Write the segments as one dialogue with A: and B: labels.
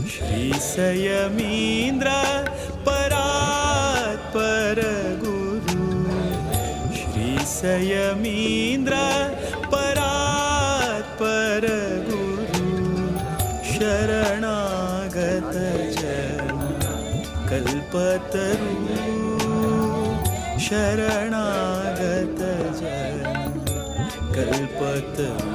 A: श्री सयमींद्र परात्पर गुरु। श्री सयमींद्र परात्पर गुरु। शरणागत जन कल्पतरु। शरणागत जन कल्पतरु।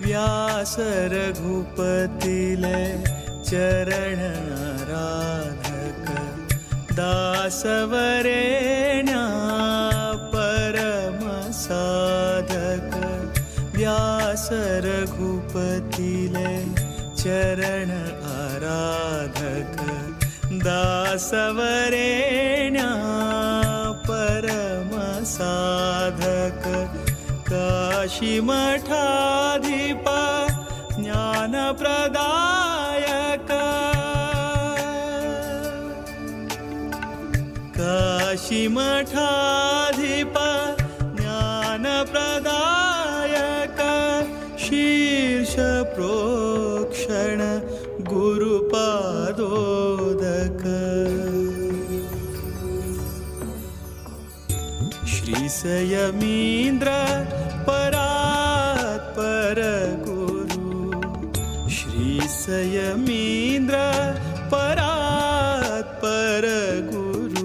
A: व्यास रघुपतिले चरण आराधक। दासवरेण्या परम साधक। व्यास रघुपतिले चरण आराधक। दासवरेण्या परम साधक। काशी मठाधिप ज्ञानप्रदायक। काशी मठाधिप ज्ञानप्रदायक। शीर्ष प्रोक्षण गुरुपादोदक। श्री सयमींद्र परात्पर गुरु। श्री सयमींद्र परात्पर गुरु।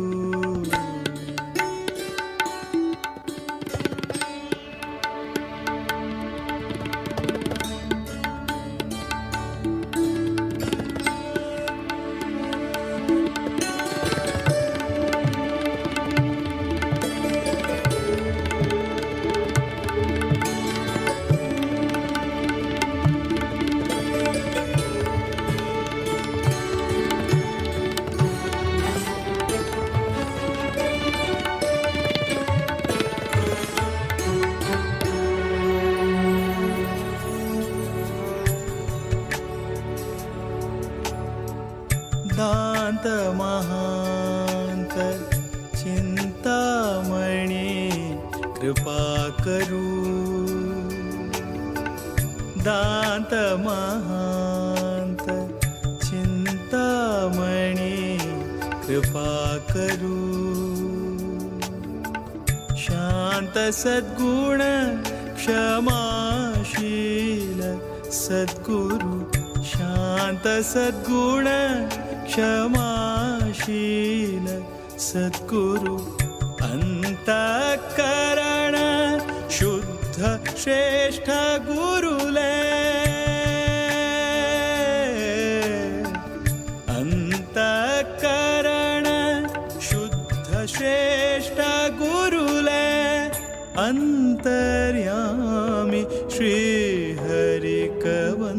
A: दांत महांत चिंतामणी कृपा करू। दांत महांत चिंतामणी कृपा करू। शांत सद्गुण क्षमाशील सद्गुरु। शांत सद्गुण क्षमाशील सद्गुरु। अंतःकरण शुद्ध श्रेष्ठ गुरुले। अंतःकरण शुद्ध श्रेष्ठ गुरुले। अंतर्यामी श्री हरिकवंदन।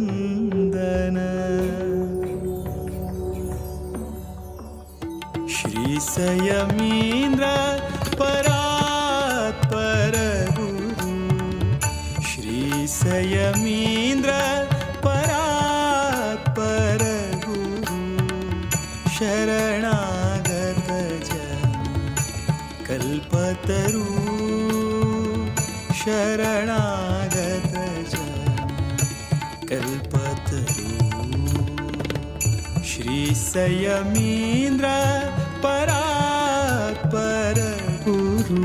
A: श्री सयमींद्र परात्पर गुरु। श्री सयमींद्र परात्पर गुरु। शरणागत जन कल्पतरु। शरणागत जन कल्पतरु। श्री सयमींद्र परात्पर गुरु।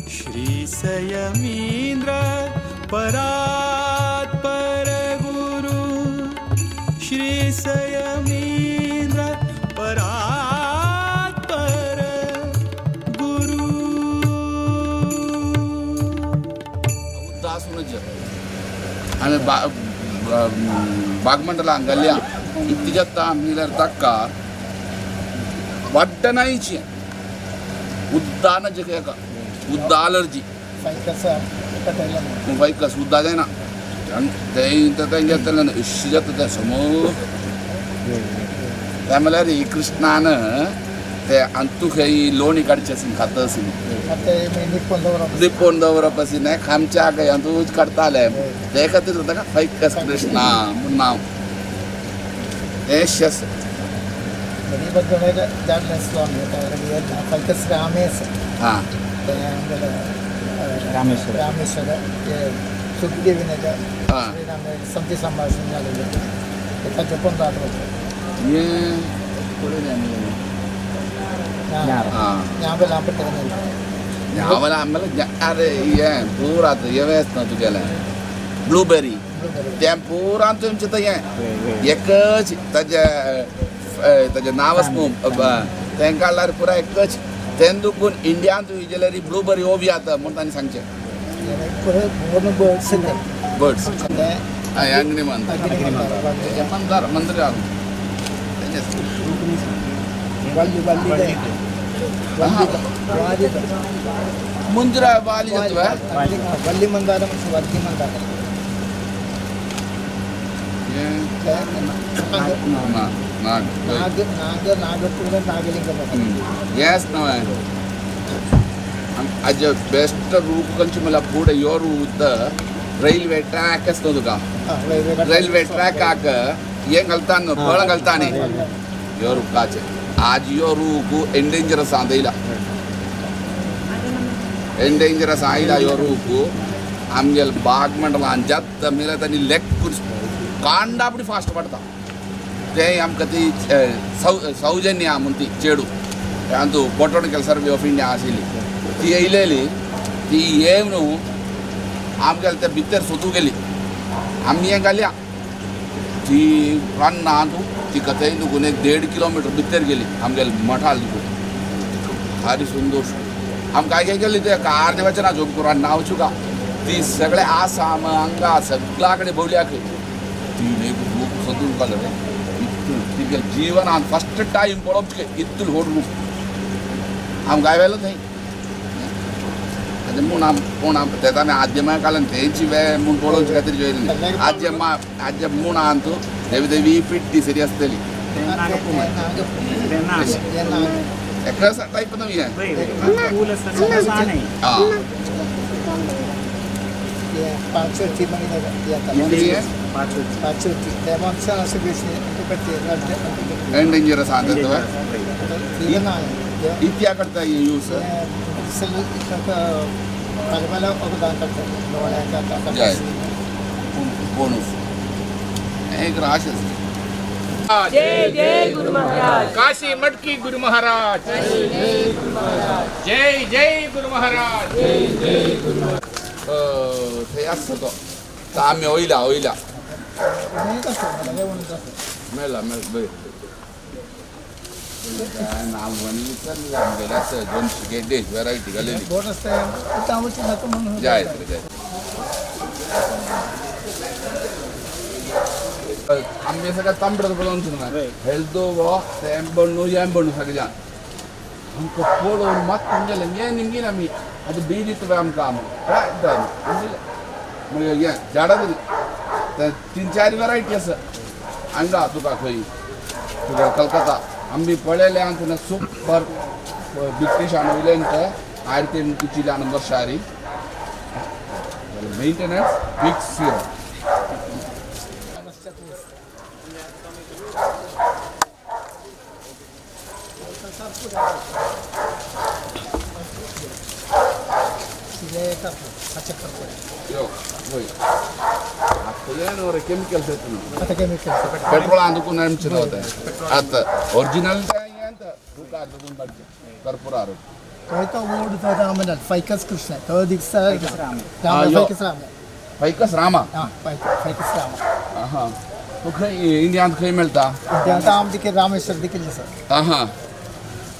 A: श्री सयमींद्र परात्पर
B: उद्दा आसूनच आमी बागमंडला घालया इत्ती जाता मिल्यार ताका वाड्डनायची उद्दान एका उद्दा अलर्जी फायकस उद्दा जायना तें जातलें इश्श जाता तें समोर. तें म्हणल्यार कृष्णान ते अंतू खंय लोणी काडची आसून खाता आशिल्ली लिपोवन दवरप आशिल्लें खामच्या खंय अंतूच काडताले ते खातीर ताका फायकस कृष्णा म्हूण नांव तें आसा. हां
C: रामेश्वर
D: रामेश्वर
B: हां
D: संती संभाषण झालेलं ताचे पंदरा
B: हें पळयलें आमी. हां न्यावला आम्हाला अरे हें पुरा आतां हें आसना तुगेलें ब्लुबेरी तें पुरा तुमचें तें हें एकच ताजें ताजें नांव आसा न्हू तें काडल्यार पुरा एकच तें दुखून इंडियान तुवें जाल्यार ब्लुबेरी ओबी जाता म्हूण तांणी सांगचें बर्ड्स हय अग्नी मंदर मंदार मंदिर ಮುಂಜರ ಬಾಲಿ ಜತ್ವ
D: వల్లి మందారం వల్లి మందారం.
B: ನಾಗ್
D: నాగ నాగ నాగపూర నాగలింగం.
B: Yes, no. आज बेस्ट रूप कंचे मला पुढे यो रूप रैल्वे ट्रॅक असतो तुका रैल्वे ट्रॅक आक हे घालता फळ घालता यो रुखाचे आज यो रूप एंडेंजरस आंदयला एंडेंजरस आयला यो रूप आमगेल बाग मंडलान जात मेला तांणी लेक कांडापडी फास्ट पडता ते आमकां ती सौजन्य म्हूण ती चेडू अंतू बॉटॉनिकल सर्वे ऑफ इंडिया आशिल्ली ती येयलेली ती येवन आमगेले ते भितर सोदूं गेली आमी हें घालया ती रान्ना तूं तिका थंय दुखून एक 1.5 किलोमिटर भितर गेली आमगेले मठाल दुखून भारी सुंदर आमकां काय गेली ते अर्दे वचना जोब करून नांव चुका ती सगळे आसाम हांगा सगळा कडेन भोंवल्या खंय ती एक रूप सोदून काडलो रे इतून तिगे जिवनान फर्स्ट टायम पळोवप तुगे इतून व्हड रूप आमकां आयवेलो थंय म्हूण आम कोण तेका आमी आद्यमा काडलें तेंची वे म्हूण पळोवचे खातीर जेयलें आद्यमा आद्य म्हूण आहा तूं देवी देवी पिट्टी सरी आसतली एका टायप न्हू हें. आं एंडेंजरस आहा तुवें इत्या करता यूज बोनस एक राश आसली.
E: जय जय गुरु महाराज.
F: काशी मटकी गुरु महाराज जय जय गुरु महाराज.
B: थंय आसता तो आमी वयला वयला मेळ्ळा मेळ्ळा बरें नांव विचारलें आमगेलें आसा 200 डिश व्हरायटी घालेली जाय जाय आंबे सगळं तांबडं पळोवन हेल्दो तें बण्णू हें बण्णू सगळ्यान आमकां पळोवन मात गेलें हें निमगीन आमी आतां बी दिता पळय आमकां मागीर हें झाडां ते 3-4 व्हरायटी आसा हांगा तुका खंय तुका कलकत्ता आमी पळयलें आनी तुका सुपर ब्रिटिशान वयल्यान ते 1804 वर्सारी मेंटेनन्स फिक्स झिरो. यो वय केमिकल्स पेट्रोल दुकान आमचे आतां ओरिजिनल कर्पुरार
D: फैकस कृष्ण तो दिसता फैकस राम.
B: फैकस रामा
D: फैकस रामा.
B: हां तो खंय इंडियांत खंय मेळटा?
D: इंडियांत आम दिकेन रामेश्वर दिकेन आसा.
B: हां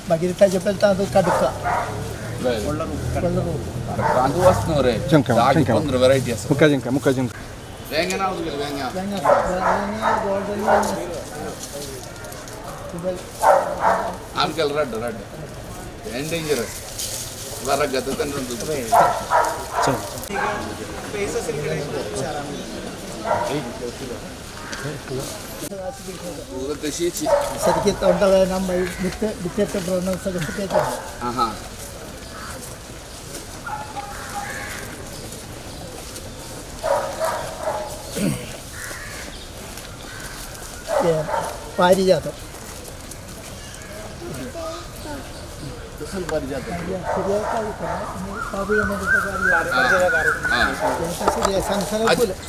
D: मागीर ताजे पयलीं ताजो काडुका
B: कांदू आसनो रे
C: चंका,
B: 10
C: चंका.
B: 15 व्हरायटी आसा.
C: मुक्का जिंका, मुक्का जिंका.
B: वेंगे नाव तुगेलें वेंग्या.
D: ഗോൾഡൻ
B: आमगेले रड रड ಎಂಡೇಂಜರಸ್ ಬರಗತ್ತ ಪೂರ ತಶೀಚಿ.
D: ശരിക്കും തൊണ്ടവേദന വിത്ത് വിത്തിട്ട് സർട്ടിഫിക്കറ്റ്.
B: ಹಾಂ ಹಾಂ.
D: പാരിജാതം.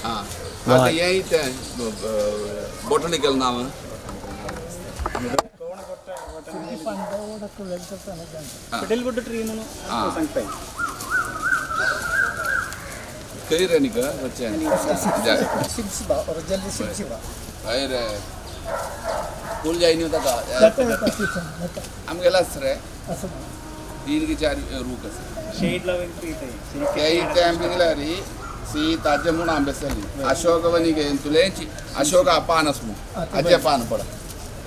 B: ಹಾಂ, आता हे तें बॉटनिकल नाव.
A: फिडलवूड ट्री म्हणून सांगता.
B: खंय रे निका वच्चें.
D: ഒറിജിനൽ ശിവ.
B: हय रे, फूल जाय न्हू ताका. आमगेलो आसा रे 3 की 4 रूख आसा.
A: शेड लव्हिंग ट्री ते.
B: ते आमगेले री सी ताजे म्हूण आंबेसली अशोकवनिके तुलेंची अशोका पान आस म्हूण आजे पान पड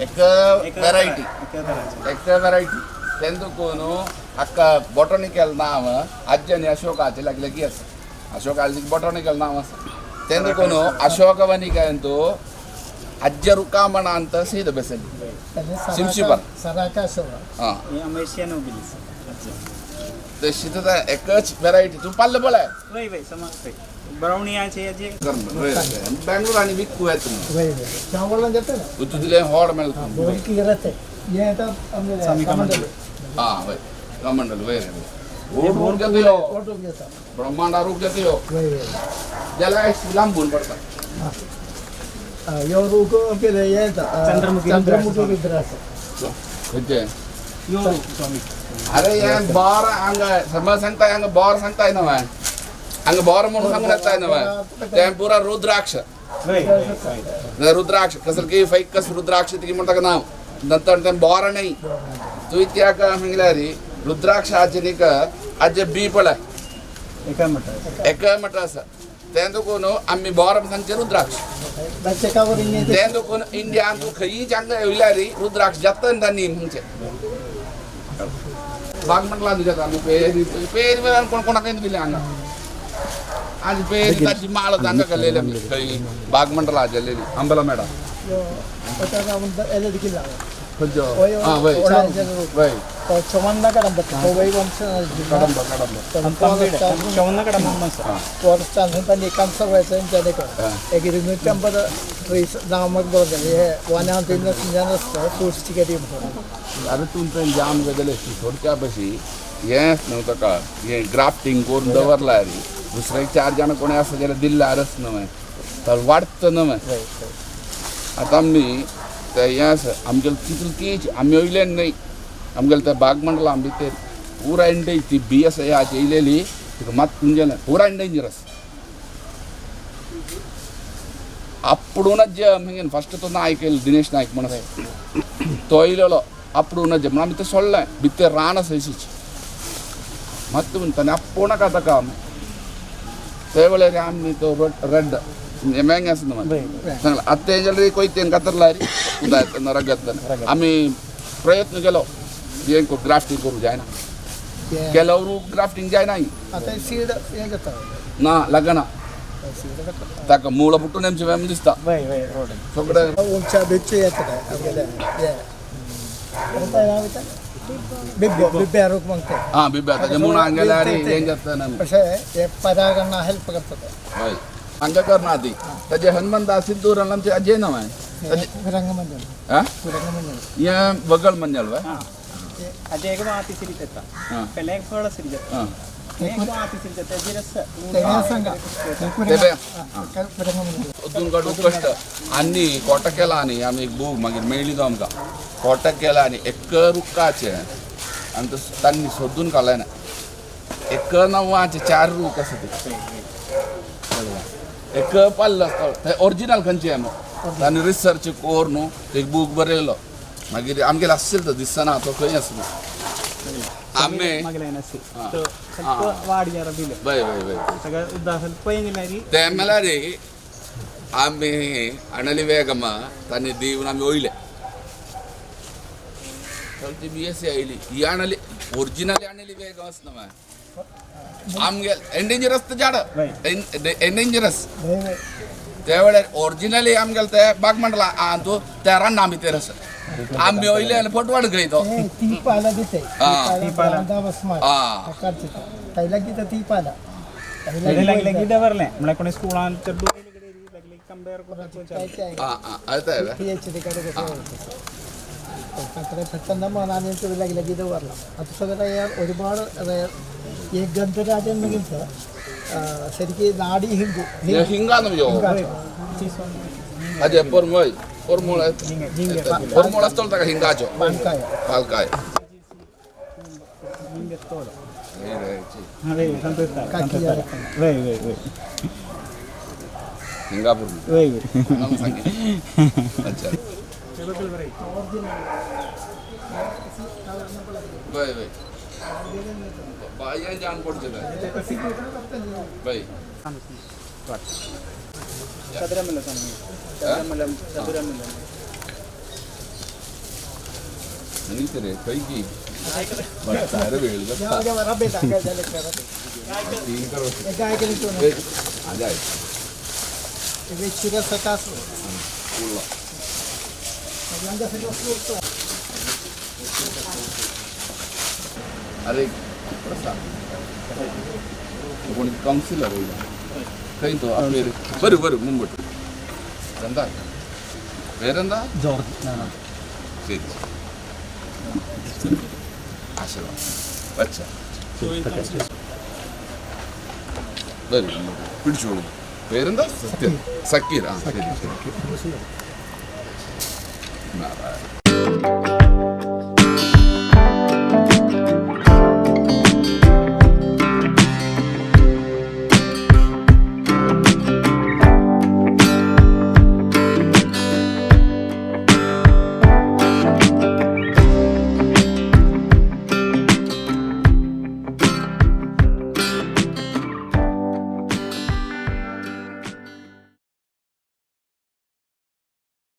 B: एक व्हरायटी, एक व्हरायटी तेंदुकून हाका बॉटनिकल नांव आज्जे आनी अशोकाचे लागले की आसा. अशोकाचे बॉटनिकल नांव आसा तेंदुकून अशोकवनिकेंतू ಅಜ್ಜ ರುಕಾಮಣ ಅಂತ ಸೀದ ಬೆಸಲಿ ಸಿಂಶಿಬರ್. ಹಾಂ, शितता एकच व्हरायटी तूं पाल्ले पळय.
A: वय वय समज ब्राउनियाचे.
B: बेंगलोर आनी विकू येता.
D: चावल जाता.
B: तुजले होड मेळटा. हां वय, कमंडल वय रोड रूप जाता, ब्रह्मांडा रूप जाता जाल्यार लांबून पडटा.
D: चंद्रमुखी रुद्राक्ष.
B: खंयचें? अरे हे बोर हांगा समज सांगता, हांगा बोर सांगताय न्हय, हांगा बोर म्हणून सांगून येताय न्हय. तें पुरा रुद्राक्ष, रुद्राक्ष कसल की फैकस रुद्राक्ष ती म्हणटा नांव नंतर तें बोर न्हय. तूं त्याक सांगल्यार रुद्राक्ष आजे न्ही आजे बी पळय एका म्हणटा आसा. तें तुका न्हू आमी बोर सांगचे रुद्राक्ष. तें तुका इंडियान तूं खंयी हांगा येयल्यार रुद्राक्ष जाता न्ही म्हणचे बाग म्हटला तुज्या आमी पेरी पेरी वेळान कोण कोणाक दिले हांगा आज पेरी ताची माळ तांकां घालेली आमी खंय बाग मंडला गेलेली अंबला मॅडम. खंयचो? आं वय वय.
D: ചുവന്ന കടമ്പത്ത് കോവൈ വംശ
B: കടമ്പ കടമ്പ.
A: ചുവന്ന കടമ്പ.
D: ഫോറസ്റ്റ് തന്നെ കൺസർവേഷൻ एक 250 ट्रीज नामक वनांत सൂക്ഷിച്ചു.
B: अरे तूं थंय जाम जालें थोडक्या बशी हें न्हू ताका हें ग्राफ्टींग करून दवरला रे दुसरे 4 जाणां कोणें आसा जाल्यार दिल्ल्यारच न्हय तर वाडत न्हय. आतां आमी ते हें आसा आमगेले तितले आमी वयल्यान न्हय आमगेले ते बाग मंडला आमी ते पुरा एंडेज ती बी आसा ह्या येयलेली तिका मात तुमगेलें पुरा एंडेंजरस. అప్పుడున్న ఫస్ట్ తో నాయక్ दिनेश नायक म्हणून तो येयलेलो అప్పుడున్న म्हणून आमी तें सोडलें भितर रान आसा अशीच मत्त म्हणटा आपूण नाका ताका ते वेळार आमी तो रेड मेंग आसा न्हू सांगला आतां तें जाल्यार कोयतेन कातरला उदक रगत. आमी प्रयत्न केलो हें ग्राफ्टींग करूं जायना, केल्यावर ग्राफ्टींग जायना ना लागना ताका मूळ पुटून आमचे वेम दिसता सगळें. हां बिब्बे ताजे मूळ हांगा हें जाता.
D: പക്ഷേ പരാഗണ हेल्प करतात.
B: हय हांगा करना ती ताजे हनुमंत सिद्धूर आमचे अजय नांव आहे.
D: കുരങ്ങമഞ്ഞൾ.
B: हां
D: കുരങ്ങമഞ്ഞൾ.
B: हें वगळ मंजल वय. दोन कश्ट आनी कोटक केला आनी आमी एक बूक मागीर मेळ्ळी तो आमकां कोटक केला आनी एक रुखाचें आनी तो तांणी सोदून काडलें ना एक नांवाचे 4 रूख आसा ते एक पाल्लो आसता ते ओरिजिनल खंयचें तांणी रिसर्च करून न्हू एक बूक बरयलो मागीर आमगेलो आसलो तो दिसना तो खंय आसलो. आंबे.
A: मगल्यान असे तर ಸ್ವಲ್ಪ वाडी जरा दिलं
B: बय बय बय.
A: सगळं उद्दा ಸ್ವಲ್ಪ ಏನಿಲ್ಲ.
B: ते म्हळ्यार आमी अणली वेगम तांणी दिवन आमी वयले ती बी एस सी आयली. ही अणली ओरिजिनल अणली वेगम आसना. आमगे एंडेंजरस झाड, एंडेंजरस. ते वेळार ओरिजिनली आमगेले ते बागमंडला तूं त्या रान्ना भितर आसा. आमी वयले आनी फोटवाड घेयतो.
D: तीपाला दिते.
B: हा.
D: पहिला गीत तीपाला.
A: लगी दवरलें म्हळ्यार कोणी स्कुलान चेडूं लागली कंपेअर.
B: आं आं आता.
D: पी एच डी कडे അത്ര പെട്ടെന്ന് ലഗി വരണം. അത് ഒരുപാട് ഈ ഗന്ധരാജൻ മീൻസ് ശരിക്ക് നാടി ഹിന്ദു.
B: हिंगा अजय पोरमोय पोरमोळ पोरमोळ आसतलो ताका हिंगाचो.
D: പാൽക്കായ.
B: पालकाय. हिंगापूर. अच्छा, बय बय बाय जान पडचें बाय.
A: ചതുരമല്ല, ചതുരമലം, ചതുരമലം.
B: रे खंय की बट्टार वेळ जाता. तीन करो. അതായി. ഉള്ള. अरे प्रसाद कोणी काउन्सिलर वयला खंय तो आपले. बरं बरं, मुंबट എന്താ പേരെന്താ?
A: ജോർജ്.
B: ശരി, ആശീർവാദം. അച്ഛാ, വരൂ, പിടിച്ചോളൂ. പേരെന്താ? സത്യം സക്കീർ. ആ, ശരി ശരി. നാരായണ.